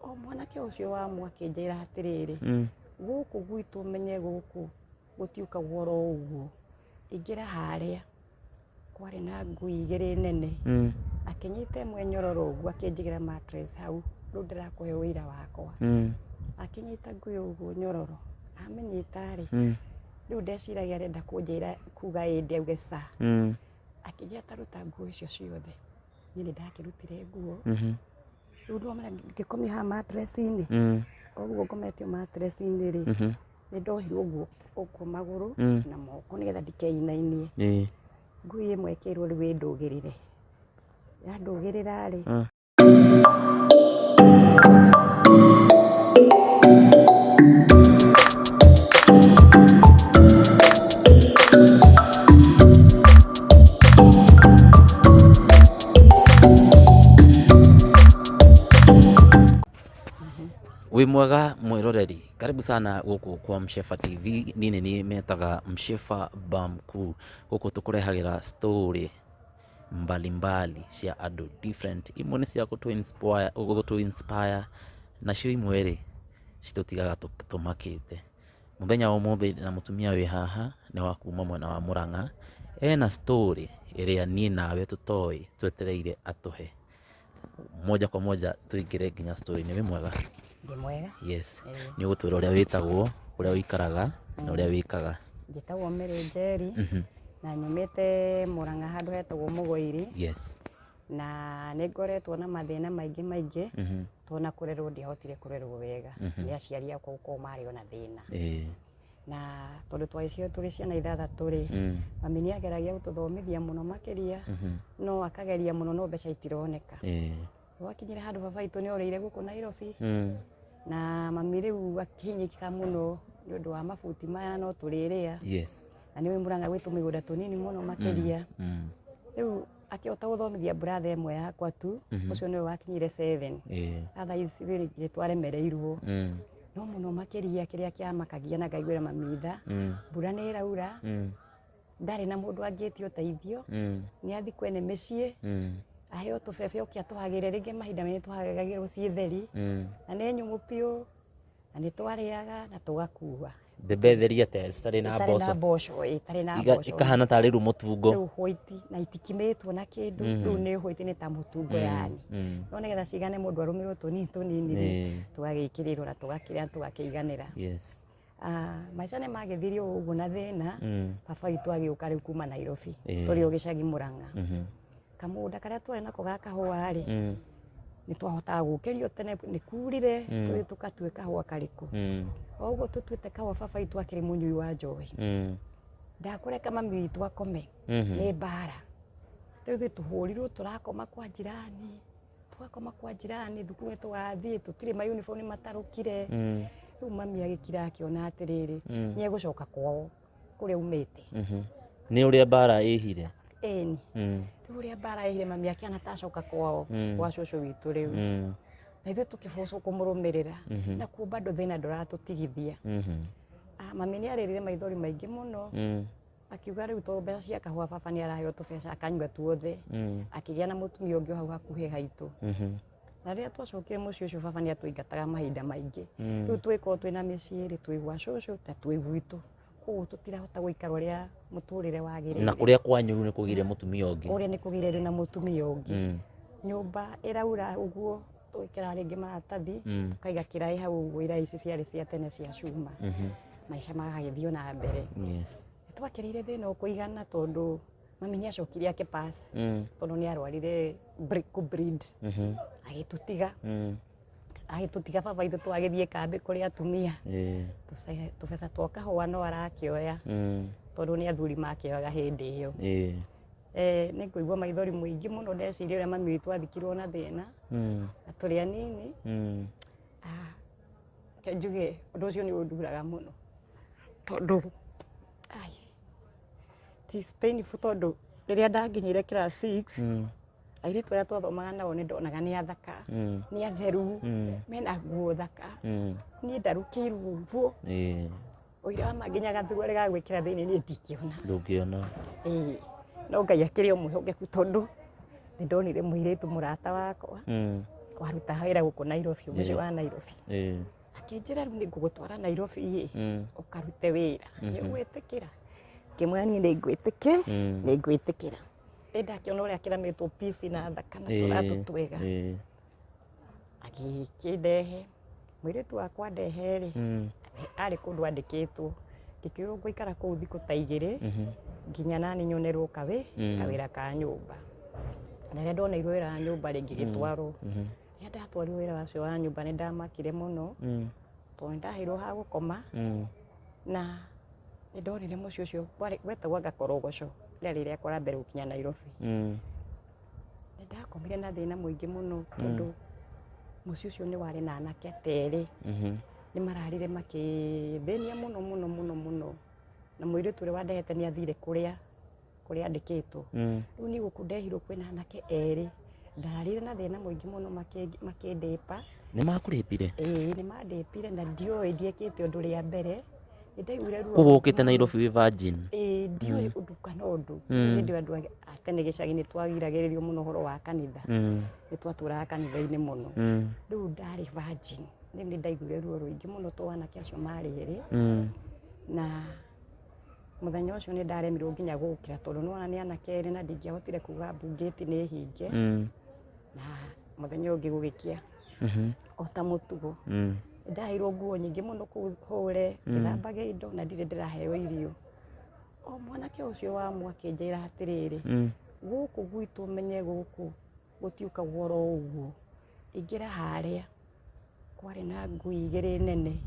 O mwanake ũcio wa mwakĩnjĩra atĩrĩrĩ, gũkũ gwitũ menye gũkũ gũtiũkagwo oro ũguo, ingĩra harĩa kwarĩ na ngui igĩrĩ nene. Akĩnyita ĩmwe nyororo ũguo, akĩnjigĩra mattress hau, rĩu ndĩrakũhe ũira wakwa. Akĩnyita ngui ũguo nyororo, amĩnyita rĩ, rĩu ndeciragia arenda kũnjĩra kuga ĩndĩ auge ca. Akĩnjĩra taruta nguo icio ciothe. Niĩ nĩ ndakĩrutire nguo. Rĩu ndĩramenya ngĩkomio haha mattress-inĩ. Ũguo ngometio mattress-inĩ rĩ, nĩ ndohirwo ũguo ũguo magũrũ na moko nĩgetha ndikeinainie. Ngui ĩmwe ĩkĩrwo rĩu ĩndũgĩrĩre. Yandũgĩrĩra rĩ, Wĩ mwega mwĩroreri, karibu sana gũkũ kwa Mshefa TV, niĩ nĩ niĩ metaga Mshefa Bamkuu. Gũkũ tũkũrehagĩra story mbalimbali cia andũ different, imwe nĩ cia gũtũ inspire, nacio imwe rĩ, citũtigaga tũmakĩte. Mũthenya wa ũmũthĩ ndĩna mũtumia wĩ haha, nĩ wa kuma mwena wa Mũrang'a, ena story ĩrĩa niĩ nawe tũtoĩ twetereire atũhe. Moja kwa moja tũingĩre nginya story-inĩ. Wĩ mwega? Ndĩ mwega. Yes. Nĩ ũgũtwĩra ũrĩa wĩtagwo, ũrĩa ũikaraga na ũrĩa wĩkaga. Njĩtagwo Mary Njeri na nyumĩte Mũrang'a handũ hetagwo Mũgoiri. Na nĩ ngoretwo na mathĩna maingĩ maingĩ, tondũ na kũrerwo ndiahotire kũrerwo wega nĩ aciari akwa gũkorwo marĩ ona thĩna. Na tondũ twarĩ tũrĩ ciana ithathatũ rĩ, mami nĩ ageragia gũtũthomithia mũno makĩria, no akageria mũno no mbeca itironeka. Gwakinyire handũ baba witũ nĩ orĩire gũkũ Nairobi, na mami rĩu akĩhinyĩka mũno nĩ ũndũ wa mabuti maya no tũrĩrĩa. Na nĩ ũĩ Mũrang'a gwĩ tũmĩgũnda tũnini mũno makĩria. Rĩu akĩhota gũthomithia brother ĩmwe yakwa tu, ũcio nĩwe wakinyire 7. Otherwise ithuĩ nĩ twaremereirwo. No mũno makĩria kĩrĩa kĩamakagia na ngaiguĩra mami tha, mbura nĩ ĩraura, ndarĩ na mũndũ angĩtia ũteithio, nĩ athiĩ kwene mĩciĩ, aheo tũbebe oke atũhagĩre, rĩngĩ mahinda maingĩ tũhagagĩrwo ciĩ theri, na nĩ nyũmũ biũ, na nĩ twarĩaga na tũgakua. Mbembe theri atĩa citarĩ na Itarĩ na mboco? mboco, itarĩ na mboco. Ikahana tarĩ rĩu mũtungo. Rĩu white na itikimĩtwo na kĩndũ, rĩu nĩ white nĩ ta mũtungo yani. No nĩgetha cigane mũndũ arũmĩrwo tũnini tũnini rĩ, tũgagĩkĩrĩrwo na tũgakĩrĩa na tũgakĩiganĩra. Maica nĩ magĩthire o ũguo na thĩna, baba witũ agĩũka rĩu kuma Nairobi, tũrĩ o gĩcagi Mũrang'a. Kamũgũnda karĩa twarĩ nako ga kahũa rĩ, nĩ twahotaga gũkĩrio tene nĩ kurire, tũthiĩ tũgatue kahũa karĩkũ. O ũguo tũtuĩte kahũa baba witũ akĩrĩ mũnyui wa njohi. Ndakũreka mami witũ akome, nĩ mbara. Rĩu ithuĩ tũhũrirwo tũrakoma kwa jirani, tũgakoma kwa jirani, thukuru nĩ tũgathiĩ, tũtirĩ ma uniform nĩ matarũkire. Rĩu mami agĩkira akĩona atĩrĩrĩ, nĩ egũcoka kwao kũrĩa aumĩte. Nĩ ũrĩa mbara ĩhire? Ĩni. Rĩu ũrĩa mbara ĩhire mami akĩhana ta acoka kwao, gwa cũcũ witũ rĩu. Na ithuĩ tũkĩbocwo kũmũrũmĩrĩra. Na kuo bado thĩna ndũratũtigithia. Mami nĩ arĩrire maithori maingĩ mũno. Akiuga rĩu tondũ mbeca cia kahũa baba nĩ araheo tũbeca akanyua tuothe. Akĩgĩa na mũtumia ũngĩ o hau hakuhĩ haitũ. Na rĩrĩa twacokire mũciĩ ũcio baba nĩ atũingataga mahinda maingĩ. Rĩu twĩkorwo twĩna mĩciĩ rĩ, twĩ gwa cũcũ na twĩ gwitũ. Koguo tũtirahota gũikara ũrĩa mũtũrĩre wagĩrĩire. Na kũrĩa kwanyu rĩu nĩ kũgĩire mũtumia ũngĩ. Kũrĩa nĩ kũgĩire rĩu na mũtumia ũngĩ. Nyũmba ĩraura ũguo twĩkĩraga rĩngĩ maratathi, tũkaiga kĩraĩ hau ũguo, iraĩ ici ciarĩ cia tene cia cuma. Maica magagĩthiĩ na mbere. Twakĩrĩire thĩna ũkũigana tondũ mami nĩ acokire akĩ pass, tondũ nĩ arwarire kũ bleed. Agĩtũtiga. Agĩtũtiga baba itũ twagĩthiĩ kambĩ kũrĩ atumia. Tũbeca twa kahũa no arakĩoya, tondũ nĩ athuri makĩoyaga hĩndĩ ĩyo. Nĩ ngũigua maithori mũingĩ mũno ndeciria ũrĩa mami witũ athikirwo na thĩna, na tũrĩ anini. Reke njuge ũndũ ũcio nĩ ũnduraga mũno, tondũ ai, it is painful tondũ rĩrĩa ndakinyire class 6, airĩtu arĩa twathomaga nao nĩ ndonaga nĩ athaka, nĩ atheru, mena nguo thaka. Niĩ ndarũkĩirwo ũguo. Ũira wa ma nginya gathurware ga gwĩkĩra thĩinĩ niĩ ndingĩona. Ndũngĩona. No Ngai akĩrĩ o mwĩhokeku tondũ nĩ ndonire mũirĩtu mũrata wakwa. Warutaga wĩra gũkũ Nairobi, mũciĩ wa Nairobi. Akĩnjĩra rĩu nĩ ngũgũtwara Nairobi ĩ, ũkarute wĩra, nĩ ũgwĩtĩkĩra? Ngĩmwĩra niĩ nĩ ngwĩtĩkĩ nĩ ngwĩtĩkĩra. Ĩ ndakĩona ũrĩa kĩramĩtwo pici na thaka na tũratũ twega. Agĩkĩndehe mũirĩtu wakwa ndehe rĩ, arĩ kũndũ andĩkĩtwo, ngĩkĩrwo ngũikara kũu thikũ ta 2 nginya nani nyonerwo kawĩra ka nyũmba. Na rĩrĩa ndoneirwo wĩra wa nyũmba rĩ, ngĩgĩtwarwo. Rĩrĩa ndatwarirwo wĩra wacio wa nyũmba nĩ ndamakire mũno, tondũ nĩ ndaheirwo ha gũkoma, na nĩ ndonire mũciĩ ũcio wetagwo Gakorogoco, rĩarĩ rĩakwa rĩa mbere gũkinya Nairobi. Nĩ ndakomire na thĩna mũingĩ mũno, tondũ mũciĩ ũcio nĩ warĩ na anake ta erĩ. Nĩ mararire makĩthĩnia mũno mũno mũno mũno, na mũirĩtu ũrĩa wandehete nĩ athire kũrĩa andĩkĩtwo. Rĩu niĩ gũkũ ndehirwo kwĩna anake erĩ, ndararire na thĩna mũingĩ mũno makĩndĩpa. Nĩ makũrĩpire? Ĩĩ, nĩ mandĩpire na ndioĩ ndiekĩte ũndũ rĩa mbere. Nĩ ndaiguire ruo. Koguo ũkĩte Nairobi wĩ virgin? Ĩĩ, ndioĩ ũndũ kana ũndũ. Hĩndĩ ĩyo andũ a tene gĩcagi-inĩ twagiragĩrĩrio mũno ũhoro wa kanitha. Nĩ twatũraga kanitha-inĩ mũno. Rĩu ndarĩ virgin. Rĩu nĩ ndaiguire ruo rũingĩ mũno tondũ anake acio marĩ erĩ. Na mũthenya ũcio nĩ ndaremirwo nginya gũkĩra, tondũ nĩwona nĩ anake erĩ na ndingĩahotire kuga mbungĩti nĩ hinge. Na mũthenya ũngĩ gũgĩkĩa o ta mũtugo. Ndaheirwo nguo nyingĩ mũno kũu hũre, ngĩthambagia indo na ndirĩ ndĩraheo irio. O mwanake ũcio wa akĩnjĩra atĩrĩrĩ, gũkũ gwitũ menye gũkũ gũtiũkagwo oro ũguo, ingĩra harĩa kwarĩ na ngui 2 nene.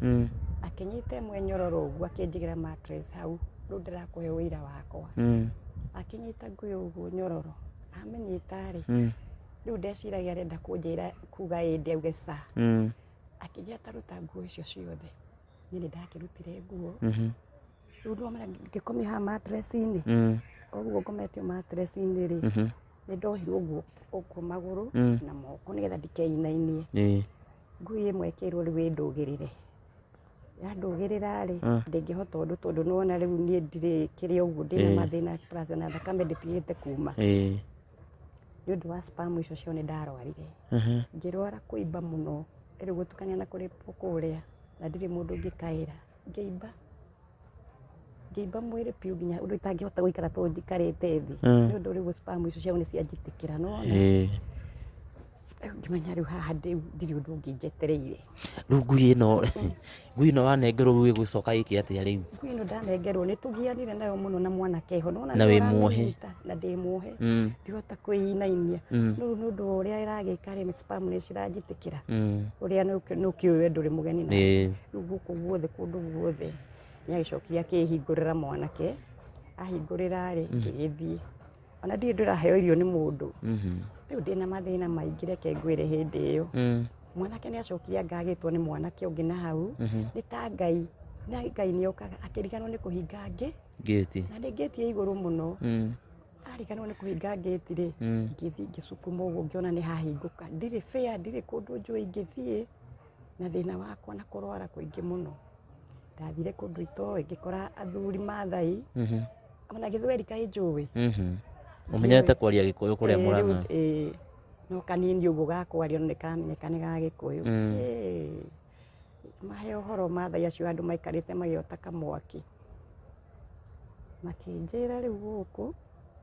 Akĩnyita ĩmwe nyororo ũguo akĩnjigĩra mattress hau, rĩu ndĩrakũhe ũira wakwa. Akĩnyita ngui ũguo nyororo, amĩnyita rĩ, rĩu ndeciragia arenda kũnjĩra kuga ĩndĩ auge ca. Akĩnjĩra ta ruta nguo icio ciothe. Niĩ nĩ ndakĩrutire nguo. Rĩu ndĩramenya ngĩkomia haha mattress-inĩ. Ũguo ngometio mattress-inĩ rĩ, nĩ ndohirwo nguo ũguo magũrũ na moko nĩgetha ndikeinainie. Ngui ĩmwe ĩkĩrwo rĩu ĩndũgĩrĩre. Yandũgĩrĩra rĩ, ndĩngĩhota ũndũ tondũ nĩwona rĩu niĩ ndirĩ kĩrĩa ũguo, ndĩna mathĩna plus na thakame ndĩtigĩte kuma. Nĩ ũndũ wa spam icio cio nĩ ndarwarire. Ngĩrwara kũimba mũno, rĩu gũtukania na kũrĩpwo kũrĩa, na ndirĩ mũndũ ũngĩkaĩra. Ngĩimba. Ngĩimba mwĩrĩ biũ nginya ũndũ itangĩhota gũikara tondũ njikarĩte thĩ. Nĩ ũndũ rĩu spam icio ciao nĩ cianjitĩkĩra, nĩwona? Rĩu ngĩmenya rĩu haha ndirĩ ũndũ ũngĩ njetereire. Rĩu ngui ĩno wanengerwo rĩu ĩgũcoka ĩke atĩa rĩu? Ngui ĩno ndanengerwo nĩ tũgianire nayo mũno na mwanake ho, nĩwona Na nĩ wĩ muohe. ũramĩnyita, na ndĩ muohe. Ndihota kwĩinainia. Rĩu nĩ ũndũ wa ũrĩa ĩragĩka rĩ, spam nĩ ciranjitĩkĩra. Ũrĩa nĩ ũkĩũĩ we ndũrĩ mũgeni na. Rĩu gũkũ guothe, kũndũ guothe. Nĩ agĩcokire akĩhingũrĩra mwanake. Ahingũrĩra rĩ, ngĩgĩthiĩ. Ona ndirĩ ndĩraheo irio nĩ mũndũ. Rĩu ndĩna mathĩna maingĩ, reke ngwĩre hĩndĩ ĩyo. Mwanake nĩ acokire angagĩtwo nĩ mwanake ũngĩ na hau. Nĩ ta Ngai, na Ngai nĩ okaga akĩriganwo nĩ kũhinga ngĩti. Na nĩ ngĩti ya igũrũ mũno. Ariganwo nĩ kũhinga ngĩti rĩ, ngĩthiĩ ngĩcukuma ũguo ngĩona nĩ hahingũka. Ndirĩ fair, ndirĩ kũndũ njũĩ ingĩthiĩ na thĩna wakwa na kũrwara kũingĩ mũno. Ndathire kũndũ itoĩ, ngĩkora athuri Maathai. Ona gĩthweri kaĩ njũĩ. Ũmenyete kwaria Gĩkũyũ kũrĩa Mũrang'a. No kanini ũguo gakwaria no nĩkaramenyeka nĩ ga Gĩkũyũ. Mahe ũhoro Maathai acio andũ maikarĩte magĩota kamwaki. Makĩnjĩra rĩu gũkũ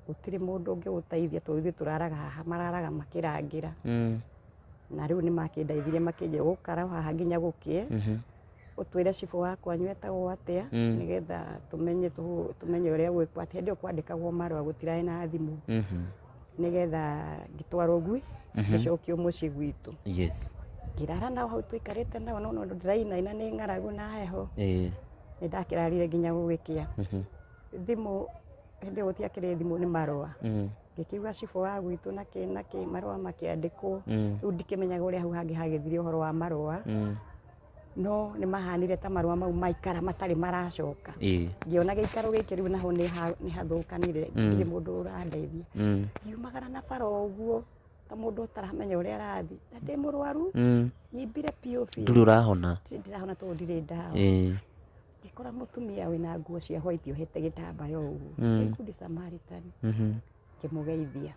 gũtirĩ mũndũ ũngĩgũteithia tondũ ithuĩ tũraraga haha, mararaga makĩrangĩra. Na rĩu nĩmakĩndeithirie makĩnjĩra gũkara haha nginya gũkĩe. Ũtwĩre cibũ wa kwanyu etagwo atĩa, nĩgetha tũmenye ũrĩa gwĩkwo atĩ hĩndĩ ĩyo kwandĩkagwo marũa gũtirarĩ na thimũ. Nĩgetha ngĩtwarwo ngui, ngĩcokio mũciĩ gwitũ. Ngĩrara nao hau tũikarĩte nao, no ũndũ ndĩrainaina nĩ ng'aragu na heho. Nĩ ndakĩrarire nginya gũgĩkĩa. Thimũ, hĩndĩ ĩyo gũtiakĩrĩ thimũ, nĩ marũa. Ngĩkiuga cibũ wa gwitũ na kĩ na kĩ, marũa makĩandĩkwo. Rĩu ndikĩmenyaga ũrĩa hau hangĩ hagĩthire ũhoro wa marũa. No nĩ mahanire ta marũa mau maikara matarĩ maracoka. Ngĩona gĩikaro gĩkĩ rĩu naho nĩ hathũkanire, ndirĩ mũndũ ũrandeithia. Ngiumagara na bara ũguo ta mũndũ ũtaramenya ũrĩa arathiĩ. Na ndĩ mũrwaru, nyimbire biũ biũ. Ndũrĩ ũrahona? Ndirahona tondũ ndirĩ ndawa. Ngĩkora mũtumia wĩna nguo cia white ohete gĩtambaya ũguo. Nĩ Good Samaritan. Ngĩmũgeithia.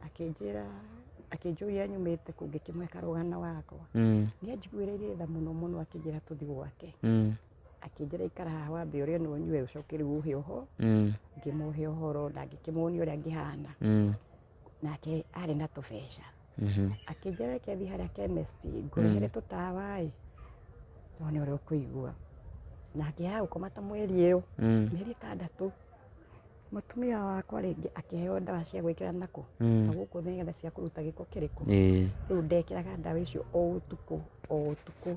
Akĩnjĩra Akĩnjũria nyumĩte kũ, ngĩkĩmũhe karũgano gakwa. Nĩ anjiguĩrĩire tha mũno mũno, akĩnjĩra tũthiĩ gwake. Akĩnjĩra ikara haha wambe ũrĩe na ũnyue, ũcoke rĩu ũhe ũhoro. Ngĩmũhe ũhoro na ngĩkĩmuonia ũrĩa ngĩhana. Nake arĩ na tũbeca. Akĩnjĩra reke thiĩ harĩa chemist ngũrehere tũtawa ĩ, wone ũrĩa ũkũigua. Na akĩaga gũkoma ta mweri ĩyo, mĩeri 6. Mũtumia wakwa rĩngĩ akĩheo ndawa cia gwĩkĩra nakũ na gũkũ nĩgetha cia kũruta gĩko kĩrĩkũ. Rĩu ndekĩraga ndawa icio o ũtukũ o ũtukũ,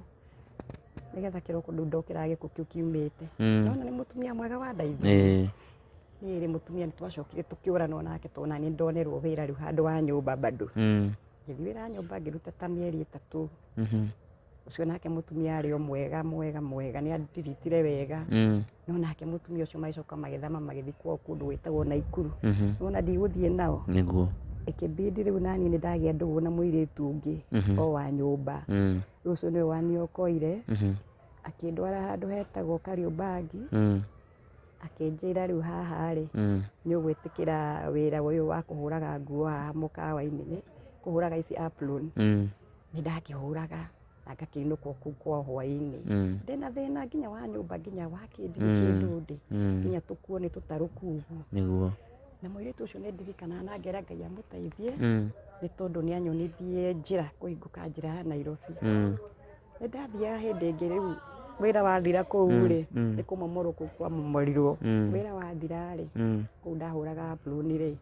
nĩgetha kĩroko rĩu ndokĩraga gĩko kĩu kiumĩte. Nona nĩ mũtumia mwega wandeithirie. Niĩ rĩ, mũtumia nĩ twacokire tũkĩũranwo nake, tondũ nani ndonerwo wĩra rĩu handũ wa nyũmba bado. Ngĩthiĩ wĩra wa nyũmba, ngĩruta ta mĩeri 3. Ũcio nake mũtumia arĩ o mwega mwega mwega, nĩ andiritire wega. No nake mũtumia ũcio magĩcoka magĩthama, magĩthiĩ kwao kũndũ gwĩtagwo Naikuru. Nona ndigũthiĩ nao. Nĩguo. Ĩkĩbidi rĩu nani nĩ ndagĩa ndũgũ na mũirĩtu ũngĩ o wa nyũmba. Rĩu ũcio nĩwe waniokoire, akĩndwara handũ hetagwo Kariobangi. Akĩnjĩra rĩu haha rĩ, nĩ ũgwĩtĩkĩra wĩra ũyũ wa kũhũraga nguo haha mũkawa-inĩ, nĩ kũhũraga ici apron. Nĩ ndakĩhũraga na ngakĩinũka kũu kwa hwaĩ-inĩ. Ndĩna thĩna nginya wa nyũmba, nginya wa kĩndirĩ kĩndũ ndĩ. Nginya tũkuo nĩ tũtarũku ũguo. Nĩguo. Na mũirĩtu ũcio nĩ ndirikanaga na ngera Ngai amũteithie, nĩ tondũ nĩ anyonithie njĩra kũhingũka njĩra ya Nairobi. Nĩ ndathiaga hĩndĩ ĩngĩ rĩu wĩra wathira kũu rĩ, nĩ kũmomorwo kũu kwamomorirwo. Wĩra wathira rĩ, kũu ndahũraga apron rĩ,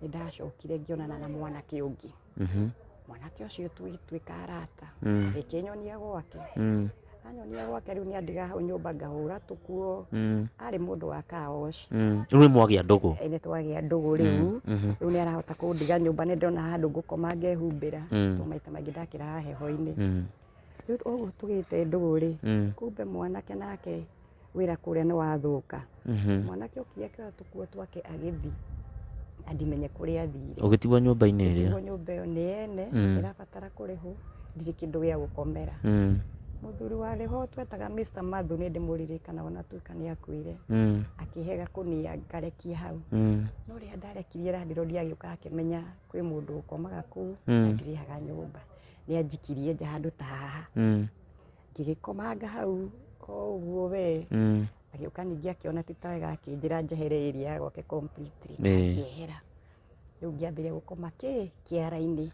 nĩ ndacokire ngĩonana na mwanake ũngĩ. Mwanake ũcio tũgĩtuĩka arata. Agĩkĩnyonia gwake. Anyonia gwake rĩu nĩ andiga hau nyũmba ngahũra tũkuo. Arĩ mũndũ wa car wash. Rĩu nĩ mwagĩa ndũgũ? Nĩ twagĩa ndũgũ rĩu. Rĩu nĩ arahota kũndiga nyũmba, nĩ ndona handũ ngũkoma ngehumbĩra. Tondũ maita maingĩ ndakĩraga heho-inĩ. Rĩu ũguo tũgĩte ndũgũ rĩ, kumbe mwanake nake wĩra kũrĩa nĩ wathũka. Mwanake okire akĩoya tũkuo twake agĩthiĩ. Na ndimenye kũrĩa athire. Ũgĩtigwo nyũmba-inĩ ĩrĩa? Ũgĩtigwo nyũmba ĩyo nĩ ene, ĩrabatara kũrĩhwo, ndirĩ kĩndũ gĩa gũkomera. Mũthuri warĩ ho twetaga Mr. Mathu, nĩ ndĩmũririkana ona tuĩka nĩ akuire. Akĩhe gakũnia ngarekia hau. No rĩrĩa ndarekirie landlord agĩũka akĩmenya kwĩ mũndũ ũkomaga kũu, na ndirĩhaga nyũmba. Nĩ anjikirie nja handũ ta haha. Ngĩgĩkomanga hau o ũguo we. Agĩũka ningĩ akĩona ti ta wega, akĩnjĩra njehere area ya gwake completely. Akĩehera. Rĩu ngĩambĩrĩria gũkoma kĩ kĩara-inĩ.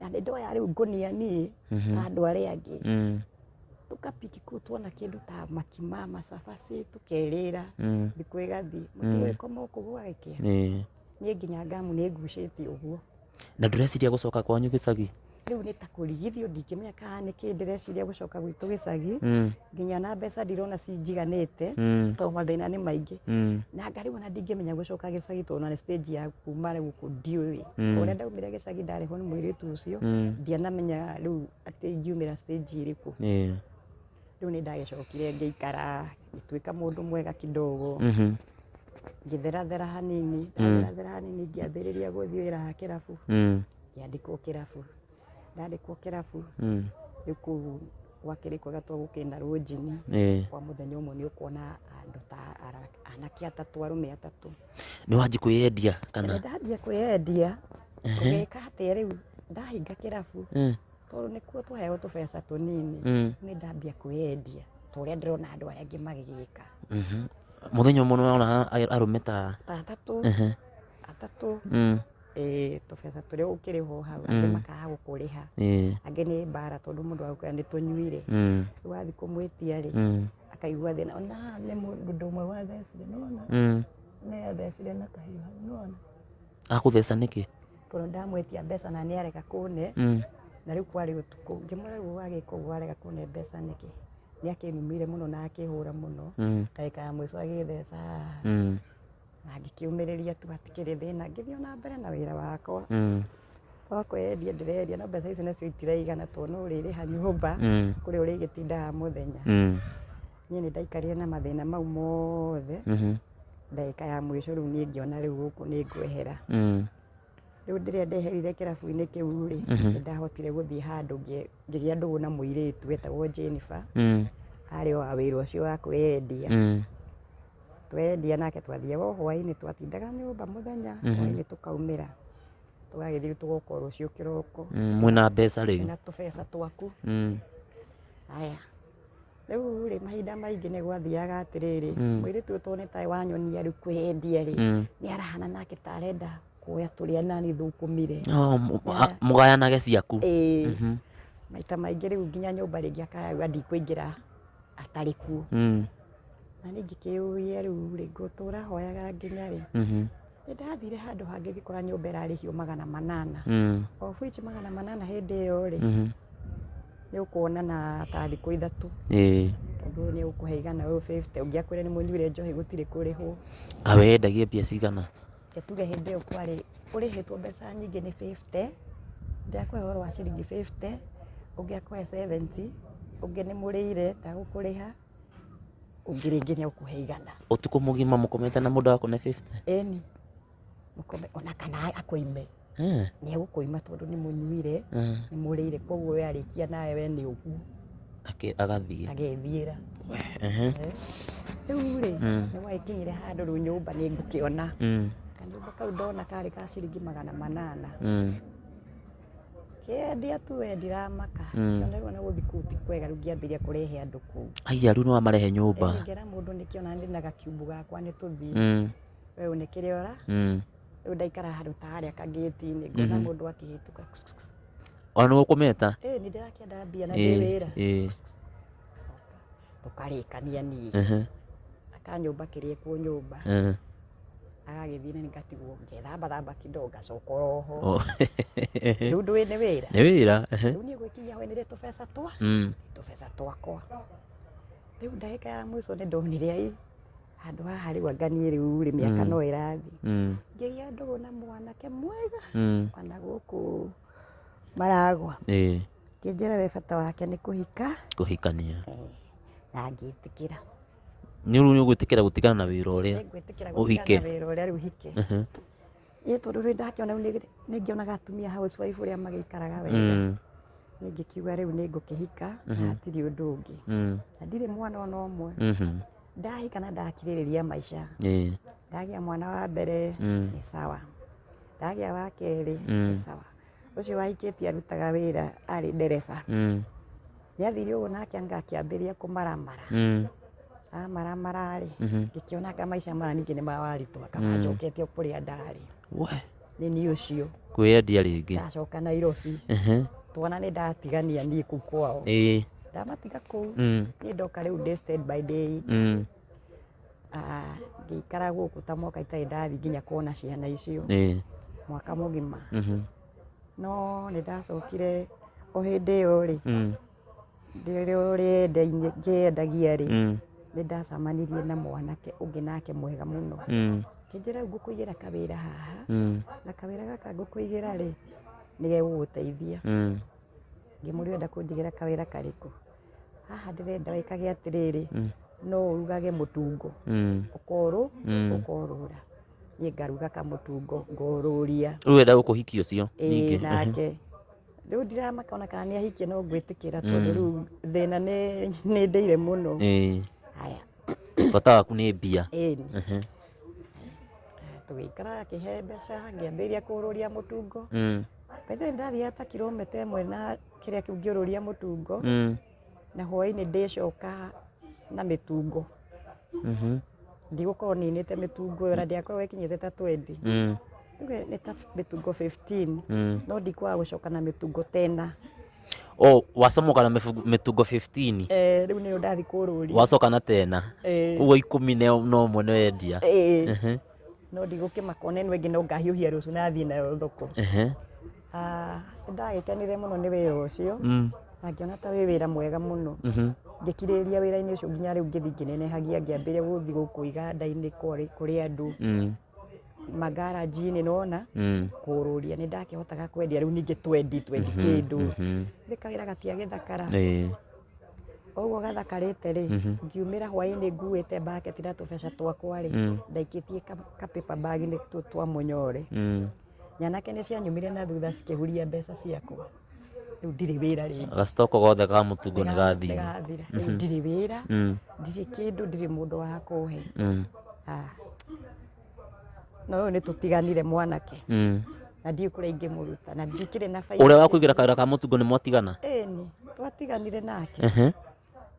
Na nĩ ndoya rĩu ngũnia niĩ ta andũ arĩa angĩ. Tũkapiki kũu tuona kĩndũ ta makima, macabaci, tũkerĩra. Thikũ ĩgathiĩ. Mũtigũgĩkoma gũkũ gwagĩkĩa. Niĩ nginya ngamu nĩ ngucĩtie ũguo. Na ndũreciria gũcoka kwanyu gĩcagi? Rĩu nĩ ta kũrigithio, ndingĩmenya kana nĩ kĩ ndĩreciria gũcoka gwitũ gĩcagi. Nginya na mbeca ndirona cinjiganĩte, tondũ mathĩna nĩ maingĩ. Na ngarigwo na ndingĩmenya gũcoka gĩcagi, tondũ na stage ya kuma rĩu gũkũ ndiũĩ. Ũrĩa ndaumire gĩcagi ndarehwo nĩ mũirĩtu ũcio, ndianamenya rĩu atĩ ingiumĩra stage ĩrĩkũ. Rĩu nĩ ndagĩcokire ngĩikara, ngĩtuĩka mũndũ mwega kidogo. Ngĩtherathera hanini, ndatherathera hanini ngĩambĩrĩria gũthiĩ wĩra wa kĩrabu. Ngĩandĩkwo kĩrabu. Ndandĩkwo kĩrabu, rĩu kũu gwakĩrĩ kwega tondũ gũkĩrĩ na rũnjini. Kwa mũthenya ũmwe nĩ ũkuona andũ ta anake atatũ, arũme atatũ. Nĩ wanjia kwĩyendia kana? Nĩ ndanjia kwĩyendia. Ũgĩka atĩa rĩu ndahinga kĩrabu, tondũ nĩkuo twaheagwo tũbeca tũnini. Nĩ ndambia kwĩyendia ta ũrĩa ndĩrona andũ arĩa angĩ magĩgĩka. Mũthenya ũmwe nĩ wona arũme ta Ta atatũ. Atatũ. Tũbeca tũrĩa ũkĩrĩhwo hau, angĩ makaga gũkũrĩha. Angĩ nĩ mbara tondũ mũndũ agũkwĩra nĩ tũnyuire. Rĩu wathiĩ kũmwĩtia rĩ, akaigua thĩna. Ona haha nĩ mũndũ ũmwe wathecire, nĩwona? Nĩ athecire na kahiũ hau, nĩwona? Akũtheca nĩkĩ? Tondũ ndamwĩtia mbeca na nĩ arega kũne. Na rĩu kwarĩ ũtukũ. Ngĩmwĩra rĩu wagĩka ũguo warega kũne mbeca nĩkĩ? Nĩ akĩnumire mũno na akĩhũra mũno. Ndagĩka ya mũico agĩtheca haha. Na ngĩkĩũmĩrĩria tu hatikĩrĩ thĩna, ngĩthiĩ ona mbere na wĩra wakwa. Wa kwĩyendia ndĩrendia, no mbeca ici nacio itiraigana tondũ no ũrĩrĩha nyũmba, kũrĩa ũrĩgĩtindaga mũthenya. Niĩ nĩ ndaikarire na mathĩna mau mothe. Ndagĩka ya mũico rĩu niĩ ngĩona rĩu gũkũ nĩ ngwehera. Rĩu rĩrĩa ndeherire kĩrabu-inĩ kĩu rĩ, nĩ ndahotire gũthiĩ handũ ngĩgĩa ndũgũ na mũirĩtu wetagwo Jennifer. Arĩ o wa wĩra ũcio wa kwĩyendia. Twendia nake twathiaga o hwaĩ-inĩ, twatindaga nyũmba mũthenya, hwaĩ-inĩ tũkaumĩra. Tũgagĩthiĩ rĩu tũgoka rũciũ kĩroko. Mwĩna mbeca rĩu. Na tũbeca twaku. Aya, rĩu rĩ, mahinda maingĩ nĩ gwathiaga atĩrĩrĩ, mũirĩtu ũyũ tondũ nĩ tarĩ wanyonia rĩu kwĩyendia rĩ, nĩ arahana nake ta arenda kuoya tũrĩa nani thũkũmire. Oh, mũgayanage ciaku. Ĩĩ. Maita maingĩ rĩu nginya nyũmba rĩngĩ akauga ndikũingĩra atarĩ kuo. Na niĩ ngĩkĩũria, rĩu rĩ, ngũtũra hoyaga nginya rĩ? Nĩ ndathire handũ hangĩ ngĩkora nyũmba ĩrarĩhio 800, of which 800 hĩndĩ ĩyo rĩ, nĩ ũkuona na ta thikũ 3, tondũ nĩ ũkũhe 150, ũngĩ akwĩre nĩ mũnyuire njohi, gũtirĩ kũrĩhwo. Kawendagie mbia cigana? Reke tuge hĩndĩ ĩyo kwarĩ ũrĩhĩtwo mbeca nyingĩ nĩ 50, ndĩrakũhe ũhoro wa ciringi 50, ũngĩ akũhe 70, ũngĩ nĩ mũrĩire ndagũkũrĩha, ũngĩ rĩngĩ nĩ ũkũhe 100. Ũtukũ mũgima mũkomete na mũndũ akũne 50? Ĩni, mũkome ona kana akũime. Nĩ egũkũima tondũ nĩ mũnyuire, nĩ mũrĩire, koguo we arĩkia nawe we nĩ ũguo. Agathiĩ. Agethiĩra. Rĩu rĩ, nĩ gwagĩkinyire handũ rĩu nyũmba nĩ ngũkĩona. Kanyũmba kau ndona karĩ ka ciringi 800. Kĩendia tu we ndiramaka. Ngĩona rĩu ona gũthiĩ kũu ti kwega, rĩu ngĩambĩrĩria kũrehe andũ kũu. Aya, rĩu nĩ wamarehe nyũmba. Ngĩra mũndũ nĩkĩona ndĩ na gakiumbu gakwa nĩ tũthiĩ. We nĩ kĩrĩa ora. Rĩu ndaikara handũ ta harĩa kagĩti-inĩ ngona mũndũ akĩhĩtũka. Ona nĩ ũkũmeta? Ĩĩ, nĩ ndĩrakĩenda mbia na ndĩ wĩra. Tũkarĩkania niĩ. Akanyũmba kĩrĩa kuo nyũmba. Agagĩthiĩ na ngatigwo ngethamba kidogo ngacoka oroho. Rĩu ndũĩ nĩ wĩra. Nĩ wĩra. Rĩu niĩ gwĩkinyia hwaĩ-inĩ tũbeca twa tũbeca twakwa. Rĩu ndagĩka ya mũico nĩ ndonire ai handũ haha rĩu anga niĩ rĩu rĩ mĩaka no ĩrathiĩ. Ngĩgĩa ndũgũ na mwanake mwega ona gũkũ Maragwa. Kĩnjĩra we bata wake nĩ kũhika. Kũhikania. Na ngĩtĩkĩra. Nĩ rĩu nĩ ũgwĩtĩkĩra gũtigana na wĩra ũrĩa? Nĩngwĩtĩkĩra Ũhike. gũtigana na wĩra ũrĩa rĩu hike. Ĩ tondũ rĩu ndakĩona rĩu nĩ ngĩonaga atumia housewife ũrĩa magĩikaraga wega. Niĩ ngĩkiuga rĩu nĩ ngũkĩhika na hatirĩ ũndũ ũngĩ. Na ndirĩ mwana ona ũmwe. Ndahika na ndakirĩrĩria maica. Ndagĩa mwana wa mbere nĩ sawa. Ndagĩa wa kerĩ nĩ sawa. Ũcio wahikĩtie arutaga wĩra arĩ ndereba. Nĩ athire ũguo nake anga akĩambĩrĩria kũmaramara. Amaramara rĩ, ngĩkĩona anga maica maya ningĩ nĩ mawaritũha, kaba njokete o kũrĩa ndarĩ. We. Nĩ niĩ ũcio. Kwĩyendia rĩngĩ. Ndacoka Nairobi. Twana nĩ ndatigania niĩ kũu kwao. Ndamatiga kũu. Niĩ ndoka rĩu ndĩ stand by day. Ngĩikara gũkũ ta mwaka itarĩ ndathiĩ nginya kuona ciana icio. Mwaka mũgima. No nĩ ndacokire o hĩndĩ ĩyo rĩ, rĩrĩa ũrĩendagia ngĩendagia rĩ, nĩ ndacemanirie na mwanake ũngĩ nake mwega mũno. Kĩnjĩra rĩu ngũkũigĩra kawĩra haha, na kawĩra gaka ngũkũigĩra rĩ, nĩ gegũgũteithia. Ngĩmũria ũrenda kũnjigĩra kawĩra karĩkũ? Haha ndĩrenda wĩkage atĩrĩrĩ, no ũrugage mũtungo. Ũkorũ, ũkorũra. Niĩ ngaruga kamũtungo, ngorũria. Rĩu wenda gũkũhikia ũcio Ĩĩ, ningĩ? Nake. Rĩu ndiramaka ona kana nĩ ahikie no ngwĩtĩkĩra tondũ rĩu thĩna nĩ ndĩire mũno. Haya. Bata waku nĩ mbia. Ĩni. Tũgĩikara akĩhe mbeca, ngĩambĩrĩria kũũrũria mũtungo. By the way, ndathiaga ta kilomita 1 na kĩrĩa kĩu ngĩũrũria mũtungo. Na hwaĩ-inĩ ndĩcoka na mĩtungo. Ndigũkorwo ninĩte mĩtungo ĩyo na ndiakorwo ĩkinyĩte ta 20. Tuge nĩ ta mĩtungo 15. No ndikwaga gũcoka na mĩtungo tena. Oh, wacomoka na mĩtungo 15? Rĩu nĩyo ndathiĩ kũũrũria. Wacoka na tena. Ũguo 11 nĩ wendia. Ĩĩ. No ndigũkĩmaka ona ĩno ĩngĩ no ngahiũhia rũciũ na thiĩ nayo thoko. Nĩ ndagĩkenire mũno nĩ wĩra ũcio. Na ngĩona ta wĩ wĩra mwega mũno. Ngĩkirĩrĩria wĩra-inĩ ũcio nginya rĩu ngĩthiĩ ngĩnenehagia, ngĩambĩrĩria gũthiĩ gũkũ iganda-inĩ kũrĩ andũ. Magaranji-inĩ nĩwona, kũũrũria nĩ ndakĩhotaga kwendia rĩu ningĩ twendi twendi kĩndũ. Nĩ kawĩra gatiagĩthakara. Ũguo gathakarĩte rĩ, ngiumĩra hwaĩ-inĩ nguĩte bucket na tũbeca twakwa rĩ, ndaikĩtie ka paper bag -inĩ twa mũnyore. Nyanake nĩ cianyumire na thutha cikĩhuria mbeca ciakwa. Rĩu ndirĩ wĩra rĩngĩ. Gacitoko gothe ka mũtungo nĩ gathira. Nĩ gathira. Rĩu ndirĩ wĩra, ndirĩ kĩndũ, ndirĩ mũndũ wa kũhe. No rĩu nĩ tũtiganire mwanake. Na ndiũĩ kũrĩa ingĩmũruta na ndikĩrĩ na baita. Ũrĩa wakũigĩra kawĩra ka mũtungo nĩ mwatigana? Ĩni, twatiganire nake.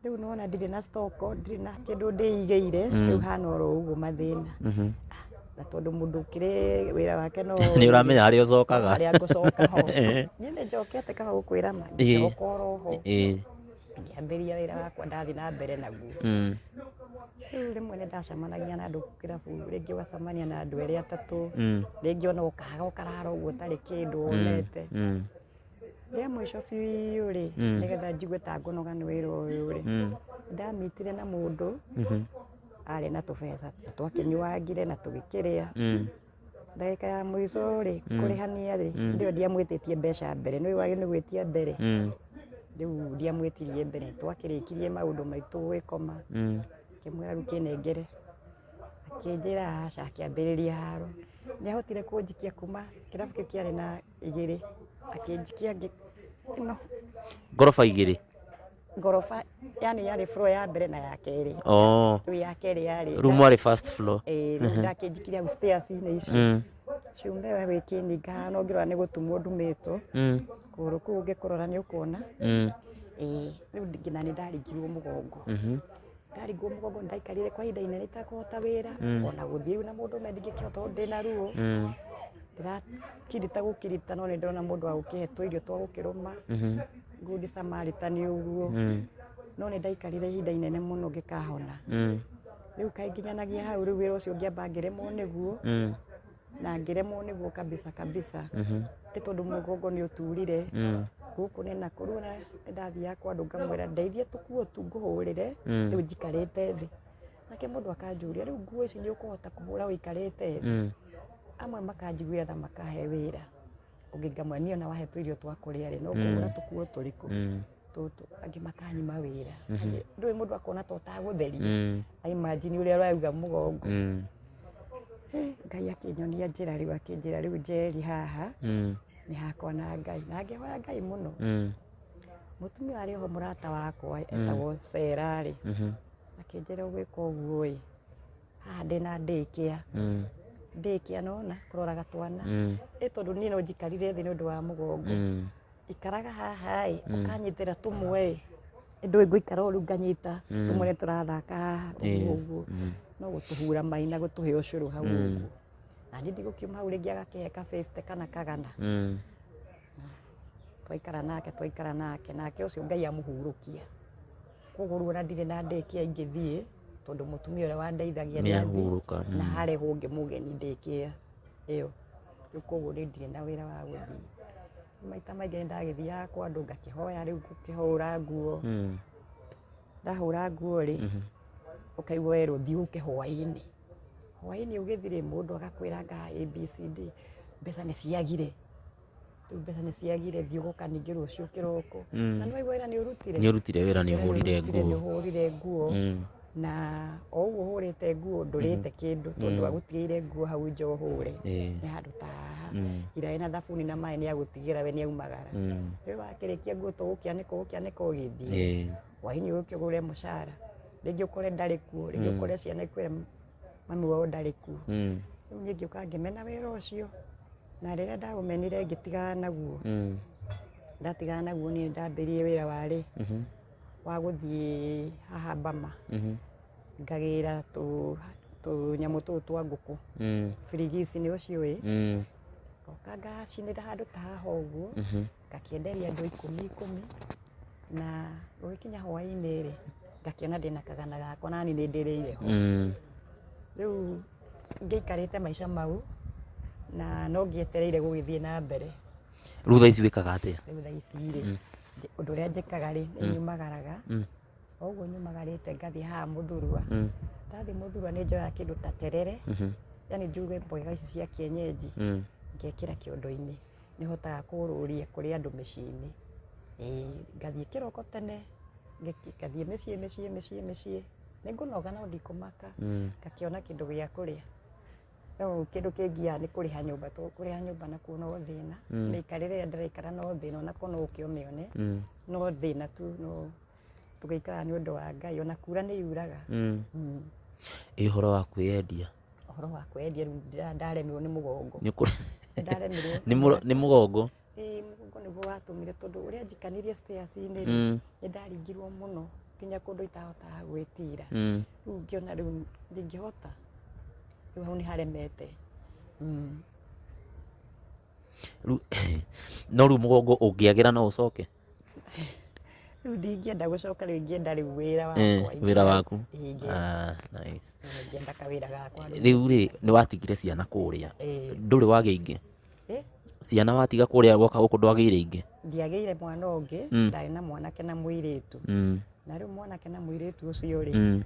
Rĩu nĩwona ndirĩ na stock, ndirĩ na kĩndũ ndĩigĩire, rĩu hana oro ũguo mathĩna. Na tondũ mũndũ ũkĩrĩ wĩra wake no Nĩ ũramenya harĩa ũcokaga. Harĩa ngũcoka ho. Niĩ nĩ njokete kaba gũkwĩra ma, ngĩcoka oro ho. Ngĩambĩrĩria wĩra wakwa ndathiĩ na mbere naguo. Rĩu rĩmwe nĩ ndacemanagia na andũ kĩrabu, rĩngĩ ũgacemania na andũ erĩ atatũ, rĩngĩ ona ũkaga ũkarara ũguo ũtarĩ kĩndũ wonete. Rĩa mũico biũ rĩ, nĩgetha njigue ta ngũnoga nĩ wĩra ũyũ rĩ, ndamitire na mũndũ arĩ na tũbeca twakĩnyuangire na tũgĩkĩrĩa. Ndagĩka ya mũico rĩ, kũrĩhania rĩ, ndĩyo ndiamwĩtĩtie mbeca mbere, nĩ wagĩrĩirwo nĩ gwĩtia mbere. Rĩu ndiamwĩtirie mbere, twakĩrĩkirie maũndũ maitũ gwĩkoma, ngĩmwĩra rĩu kĩnengere, akĩnjĩra aca, akĩambĩrĩria haro. Nĩ ahotire kũnjikia kuma kĩrabu kĩu kĩarĩ na igĩrĩ, akĩnjikia ĩno. Ngoroba igĩrĩ? Ngoroba, yani yarĩ floor ya mbere na ya kerĩ. Rĩu ya kerĩ yarĩ. Rĩu mwarĩ first floor. Ĩĩ, rĩu ndakĩnjikirie hau stairs-inĩ icio. Ciumbe we wĩkĩninga haha na ũngĩrora nĩ gũtumwo ndumĩtwo. Kũgũrũ kũu ũngĩkũrora nĩ ũkuona. Ĩĩ, rĩu nginya nĩ ndaringirwo mũgongo. Ndaringwo mũgongo nĩ ndaikarire kwa ihinda inene itakũhota wĩra, ona gũthiĩ rĩu na mũndũ ũmwe ndingĩkĩhota tondũ ndĩna ruo. Ndĩrakirita gũkirita no nĩ ndĩrona mũndũ wa gũkĩhe tũirio twa gũkĩrũma. Good Samaritan ũguo. No nĩ ndaikarire ihinda inene mũno ngĩkahona. Rĩu kaĩ nginyanagia hau rĩu wĩra ũcio ngĩamba ngĩremwo nĩguo. Na ngĩremwo nĩguo kabisa kabisa. Nĩ tondũ mũgongo nĩ ũturire. Gũkũ nĩ na kũu na ndathiaga kwa andũ ngamwĩra ndeithia tũkuo tu ngũhũrĩre, rĩu njikarĩte thĩ. Nake mũndũ akanjũria rĩu nguo ici nĩ ũkũhota kũhũra ũikarĩte thĩ? Amwe makanjiguĩra tha makahe wĩra. Ũngĩ ngamwĩra niĩ ona wahe tũirio twa kũrĩa rĩ, no ngũhũra tũkuo tũrĩkũ? Tũtũ. Angĩ makanyima wĩra. Ndũĩ mũndũ akona ta ũtagũtheria. Imagine ũrĩa ũrauga mũgongo. Ngai akĩnyonia njĩra rĩu, akĩnjĩra rĩu Njeri haha nĩ hakwa na Ngai. Na ngĩhoya Ngai mũno. Mũtumia arĩ oho mũrata wakwa etagwo Sera rĩ, akĩnjĩra ũgwĩka ũguo ĩ, haha ndĩna daycare. Daycare nĩwona kũroraga twana. Ĩ tondũ niĩ no njikarire thĩ nĩ ũndũ wa mũgongo. Ikaraga haha ĩ, ũkanyitĩra tũmwe ĩ, ndũĩ ngũikara ũũ rĩu nganyita tũmwe nĩ tũrathaka haha ũguo ũguo. No gũtũhura mai na gũtũhe ũcũrũ hau ũguo. Na niĩ ndigũkiuma hau rĩngĩ agakĩhe ka 50 kana kagana. Twaikara nake, twaikara nake, nake ũcio Ngai amũhurũkia. Koguo rĩu ona ndirĩ na daycare ingĩthiĩ, tondũ mũtumia ũrĩa wandeithagia nĩ athiĩ, na harehwo ũngĩ mũgeni daycare ĩyo. Rĩu koguo niĩ ndirĩ na wĩra wa gũthiĩ. Maita maingĩ nĩ ndagĩthiaga kwa andũ ngakĩhoya rĩu ngũkĩhũra nguo. Ndahũra nguo rĩ, ũkaigua werwo thiĩ ũke hwaĩ-inĩ. Hwaĩ-inĩ ũgĩthiĩ rĩ, mũndũ agakwĩra anga ABCD, mbeca nĩ ciagire. Rĩu mbeca nĩ ciagire, thiĩ ũgoka ningĩ rũciũ kĩroko. Na nĩ waigua wĩra nĩ ũrutire? Nĩ ũrutire wĩra, nĩ ũhũrire nguo. Nĩ ũhũrire nguo. Na o ũguo ũhũrĩte nguo ndũrĩte kĩndũ tondũ agũtigĩire nguo hau nja ũhũre. Nĩ handũ ta haha. Ira ĩna thabuni na maĩ nĩ agũtigĩra we nĩ aumagara. Rĩu wakĩrĩkia nguo to gũkĩanĩka ũgũkĩanĩka ũgĩthiĩ. Hwaĩ-inĩ ũke ũgũre mũcara. Rĩngĩ ũkore ndarĩ kuo, rĩngĩ ũkore ciana ikwĩre mami wao ndarĩ kuo. Rĩu niĩ ngĩũka ngĩmena wĩra ũcio. Na rĩrĩa ndaũmenire ngĩtigana naguo. Ndatigana naguo niĩ ndambĩrĩirie wĩra warĩ wa gũthiĩ haha Bama. Ngagĩra tũnyamũ tũtũ twa ngũkũ. Birigisi nĩ ũciũĩ. Ngoka ngacinĩra handũ ta haha ũguo, ngakĩenderia andũ ikũmi ikũmi. Na gũgĩkinya hwaĩ-inĩ rĩ, ngakĩona ndĩna kagana gakwa nani nĩ ndĩrĩire ho. Rĩu ngĩikarĩte maica mau na no ngĩetereire gũgĩthiĩ na mbere. Rĩu thaa ici wĩkaga atĩa? Rĩu thaa ici rĩ, ũndũ ũrĩa njĩkaga rĩ, nĩ nyumagaraga. O ũguo nyumagarĩte ngathiĩ haha Mũthurwa. Ndathiĩ Mũthurwa nĩ njoyaga kĩndũ ta terere, yani njuge mboga ici cia kienyeji, ngekĩra kĩondo-inĩ. Nĩ hotaga kũrũria kũrĩ andũ mĩciĩ-inĩ. Ĩĩ, ngathiĩ kĩroko tene, ngathiĩ mĩciĩ mĩciĩ mĩciĩ mĩciĩ. Nĩ ngũnoga no ndikũmaka, ngakĩona kĩndũ gĩa kũrĩa. No kĩndũ kĩngiaga nĩ kũrĩha nyũmba, tondũ kũrĩha nyũmba nakuo no thĩna. Mĩikarĩre ĩrĩa ndĩraikara no thĩna, onako no ũke ũmĩone. No thĩna tu, no tũgĩikaraga nĩ ũndũ wa Ngai, ona kura nĩ yuraga. Ĩ ũhoro wa kwĩyendia? Ũhoro wa kwĩyendia rĩu ndaremirwo nĩ mũgongo. Ndaremirwo. Nĩ mũgongo. Ĩĩ, mũgongo nĩguo watũmire tondũ ũrĩa njikanirie stairs-inĩ rĩ, nĩ ndaringirwo mũno nginya kũndũ itahotaga gwĩtira. Rĩu ngĩona rĩu ndingĩhota, rĩu hau nĩ haremete. Rĩu no rĩu mũgongo ũngĩagĩra no ũcoke? Rĩu ndingĩenda gũcoka, rĩu ingĩenda rĩu wĩra wakwa. Wĩra waku. Ĩĩ, Ah, nice. Ingĩenda kawĩra gakwa. Rĩu rĩ, nĩ watigire ciana kũrĩa? Ĩĩ. Ndũrĩ wagĩa ingĩ? Ĩ? Ciana watiga kũrĩa woka gũkũ ndwagĩire ingĩ? Ndiagĩire mwana ũngĩ, ndarĩ na mwanake na mũirĩtu. Na rĩu mwanake na mũirĩtu ũcio rĩ,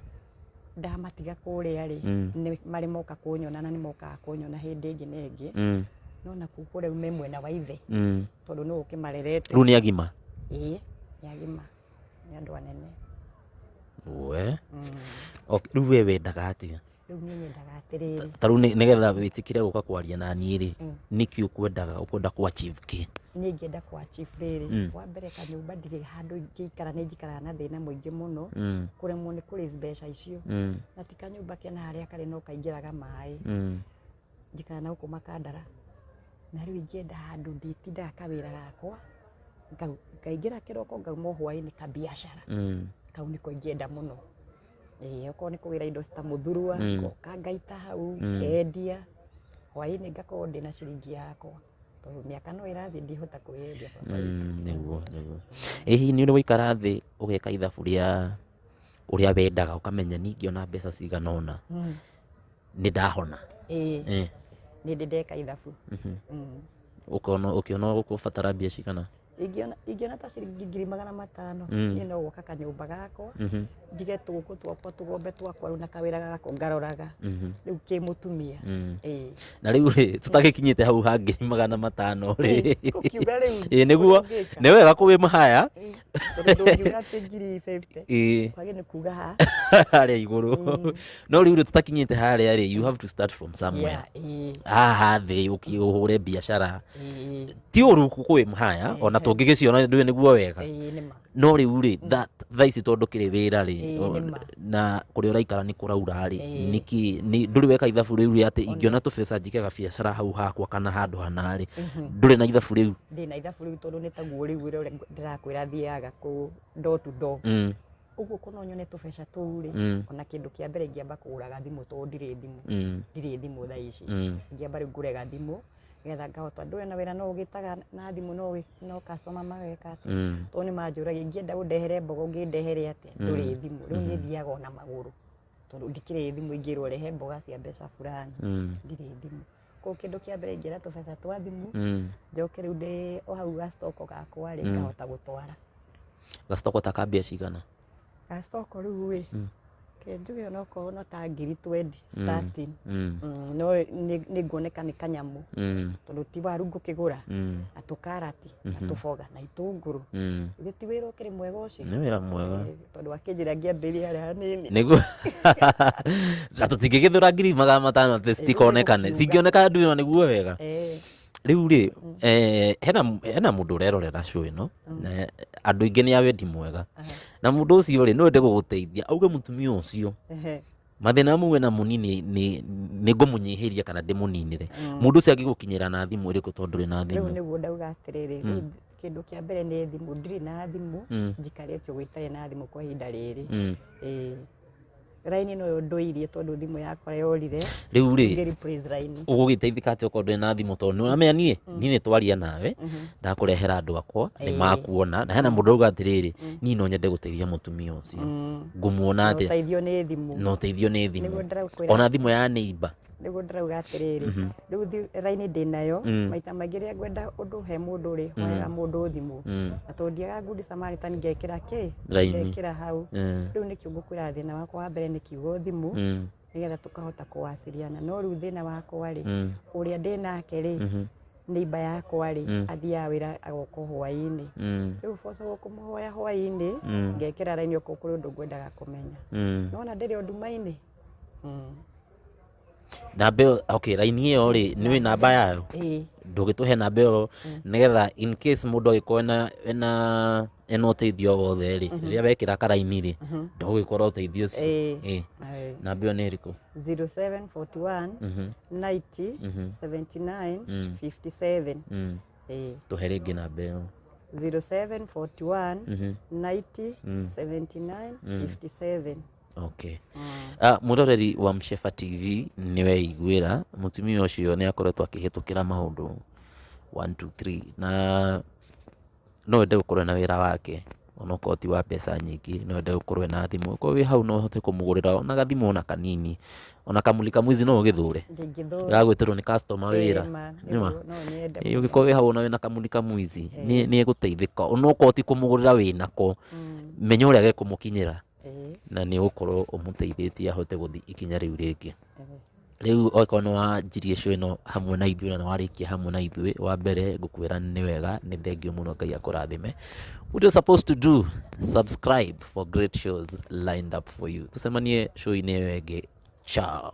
ndamatiga kũrĩa rĩ, nĩ marĩ moka kũnyona na nĩ mokaga kũnyona hĩndĩ ĩngĩ na ĩngĩ. No nakuo kũrĩa me mwena wa ithe, tondũ nĩ ũkĩmarerete. Rĩu nĩ agima? Ĩĩ, nĩ agima, nĩ andũ anene. We. Okay, rĩu we wendaga atĩa? Rĩu niĩ nyendaga atĩrĩrĩ. Ta rĩu nĩgetha wĩtĩkĩre gũka kwaria na niĩ rĩ, nĩkĩ ũkwendaga, ũkwenda kũ achieve kĩ? Niĩ ingĩenda kũ achieve rĩrĩ, wa mbere kanyũmba ndirĩ handũ ingĩikara, nĩ njikaraga na thĩna mũingĩ mũno, kũremwo nĩ kũ raise mbeca icio. Na ti kanyũmba kena harĩa karĩ no kaingĩraga maĩ. Njikaraga na gũkũ Makandara. Na rĩu ingĩenda handũ ndĩtindaga kawĩra gakwa, ngaingĩra kĩroko ngauma o hwaĩ-inĩ kabiacara. Kau nĩko ingĩenda mũno. Ĩĩ, okorwo nĩ kũgĩra indo ta mũthurwa, ngoka ngaita hau, ngendia. Hwaĩ-inĩ ngakorwo ndĩna ciringi yakwa. Tondũ mĩaka no ĩrathiĩ ndihota kwĩyendia baba witũ. Nĩguo, nĩguo. Ĩ hihi nĩ ũrĩ waikara thĩ ũgeka ithabu rĩa ũrĩa wendaga ũkamenya niĩ ingĩona mbeca cigana ũna nĩ ndahona? Ĩĩ, nĩ ndĩ ndeka ithabu. Ũkona ũkĩona ũkũbatara mbia cigana? Ingĩona ta ciringi 500,000, niĩ no gwaka kanyũmba gakwa, njige tũgũkũ twakwa, tũgombe twakwa rĩu na kawĩra gakwa ngaroraga. Rĩu kĩmũtumia. Ĩĩ. Na rĩu rĩ, tũtagĩkinyĩte hau ha 500,000 rĩ. Ũkiuga rĩu. Ĩĩ, nĩguo, ũngĩka. nĩ wega kũwĩ haya. Tondũ ndũngiuga atĩ 50,000. Ĩĩ. Kwagĩ nĩ kuga ha. Harĩa igũrũ. No rĩu rĩ, tũtakinyĩte harĩa rĩ, you have to start from somewhere. Yeah, ĩĩ. Haha thĩ ũhũre biacara. Ĩĩ. Ti ũru kũwĩ haya, ona tũngĩgĩciona ndũĩ nĩguo wega. Ĩĩ, nĩ ma. No rĩu rĩ, thaa ici tondũ kĩrĩ wĩra rĩ, Ĩĩ, nĩ ma. na kũrĩa ũraikara nĩ kũraura rĩ, Ĩĩ. nĩkĩ ndũrĩ weka ithabu rĩu rĩ atĩ ingĩona tũbeca njike gabiacara hau hakwa kana handũ hana rĩ, ndũrĩ na ithabu rĩu? Ndĩ na ithabu rĩu tondũ nĩ taguo rĩu wĩra ũrĩa ndĩrakwĩra thiaga kũ door to door. Ũguo kono nyone tũbeca tũu rĩ, ona kĩndũ kĩa mbere ingĩamba kũgũra gathimũ tondũ ndirĩ thimũ. Ndirĩ thimũ thaa ici. Ingĩamba rĩu ngũre gathimũ nĩgetha ngahota ndũĩ na wĩra no ũgĩtaga na thimũ no customer mageka atĩa. Tondũ nĩ manjũragia ingĩenda ũndehere mboga ũngĩndehere atĩa, ndũrĩ thimũ. Rĩu niĩ thiaga ona magũrũ tondũ ndikĩrĩ thimũ ingĩrwo rehe mboga cia mbeca fulani. Ndirĩ thimũ. Koguo kĩndũ kĩa mbere ingĩra tũbeca twa thimũ, njoke rĩu ndĩ o hau gastoko gakwa rĩ, ngahota gũtwara. Gastoko ta ka mbia cigana? Gastoko rĩu rĩ, ke njuge onokorwo no ta 20,000 starting. No nĩ nguoneka nĩ kanyamũ. Tondũ ti waru ngũkĩgũra, na tũkarati, na tũboga, na itũngũrũ. Githĩ ti wĩra ũkĩrĩ mwega ũcio? Nĩ wĩra mwega. Ĩĩ, tondũ akĩnjĩra ngĩambĩrĩria harĩa hanini. Nĩguo. Na tũtingĩgĩthũra 500,000 atĩ citikonekane. Nĩguo. Cingĩoneka nduĩro nĩguo wega. Ĩĩ. Rĩu rĩ, hena mũndũ ũrerorera show ĩno, na andũ aingĩ nĩ a wendi mwega. Na mũndũ ũcio rĩ, no ende gũgũteithia, auge mũtumia ũcio, mathĩna mau ena mũnini nĩ ngũmũnyihĩria kana ndĩmũninĩre. Mũndũ ũcio angĩgũkinyĩra na thimũ ĩrĩkũ tondũ ndũrĩ na Rĩu thimũ? nĩguo ndauga atĩrĩrĩ, rĩu kĩndũ kĩa mbere nĩ thimũ, ndirĩ na thimũ, njikarĩte ũguo itarĩ na thimũ kwa ihinda rĩrĩ. Ĩĩ. Raini no ndũirie tondũ thimũ yakwa yorire. Rĩu rĩ, Ngĩ replace raini. Ũgũgĩteithĩka atĩa okorwo ndũrĩ na thimũ? Tondũ nĩ ũramenya niĩ nĩ twaria nawe, ndakũrehera andũ akwa nĩ makuona, na hena mũndũ auga atĩrĩrĩ, niĩ no nyende gũteithia mũtumia ũcio, ngũmuona atĩa? Ũteithio nĩ thimũ. Na ũteithio nĩ thimũ. Nĩguo ndĩrakwĩra. Ona thimũ ya neighbor. Nĩguo ndĩrauga atĩrĩrĩ, rĩu raini ndĩnayo, maita maingĩ rĩrĩa ngwenda ũndũ he mũndũ rĩ, hoyaga mũndũ thimũ. Na tondũ ndiaga Good Samaritan ngekĩra kĩ? Raini. Ngekĩra hau. Rĩu nĩkĩo ngũkwĩra thĩna wakwa wa mbere nĩ kiugo thimũ, nĩgetha tũkahota kũwaciriana. No rĩu thĩna wakwa rĩ, ũrĩa ndĩ nake rĩ, neighbor yakwa rĩ, athiaga wĩra agoka hwaĩ-inĩ. Rĩu boco kũmũhoya hwaĩ-inĩ, ngekĩra raini okorwo kũrĩ ũndũ ngwendaga kũmenya. Nona ndĩrĩ o nduma-inĩ. Namba ĩyo, okay, raini ĩyo rĩ, nĩ wĩ namba yayo? Ĩĩ. Ndũgĩtũhe namba ĩyo nĩgetha in case mũndũ agĩkorwo ena ũteithio wothe rĩ, rĩrĩa wekĩra karaini rĩ, ndũgũgĩkora ũteithio ũcio. Ĩĩ. Ĩĩ. Ĩĩ. Namba ĩyo nĩ ĩrĩkũ? 0741 90 79 57. Ĩĩ. Tũhe rĩngĩ namba ĩyo. 0741 90 79 57. Okay. Ah, mwĩroreri wa Mshefa TV, nĩ weiguĩra mũtumia ũcio nĩ akoretwo akĩhĩtũkĩra maũndũ 1 2 3, na no ende gũkorwo na wĩra wake onokorwo ti wa mbeca nyingĩ, no ende gũkorwo na thimũ. Okorwo wĩ hau no ũhote kũmũgũrĩra ona gathimũ ona kanini, ona kamulika mwizi no ũgĩthũre. Ndingĩthũra. Gagwĩtĩrwo nĩ customer wĩra. Ĩĩ ma, Nĩma? nĩguo, no nyende. Ĩĩ, ũngĩkorwo wĩ hau ona wĩna kamulika mwizi nĩ egũteithĩka, onokorwo ti kũmũgũrĩra wĩnako, menya ũrĩa gekũmũkinyĩra na nĩ ũgũkorwo ũmũteithĩtie ahote gũthiĩ ikinya rĩu rĩngĩ. Rĩu okorwo nĩ wanjirie show ĩno hamwe na ithuĩ na nĩ warĩkia hamwe na ithuĩ, wa mbere ngũkwĩra nĩ wega, nĩ thengiũ mũno, Ngai akũrathime. What you're supposed to do, subscribe for great shows lined up for you. Tũcemanie show-inĩ ĩyo ĩngĩ. Ciao.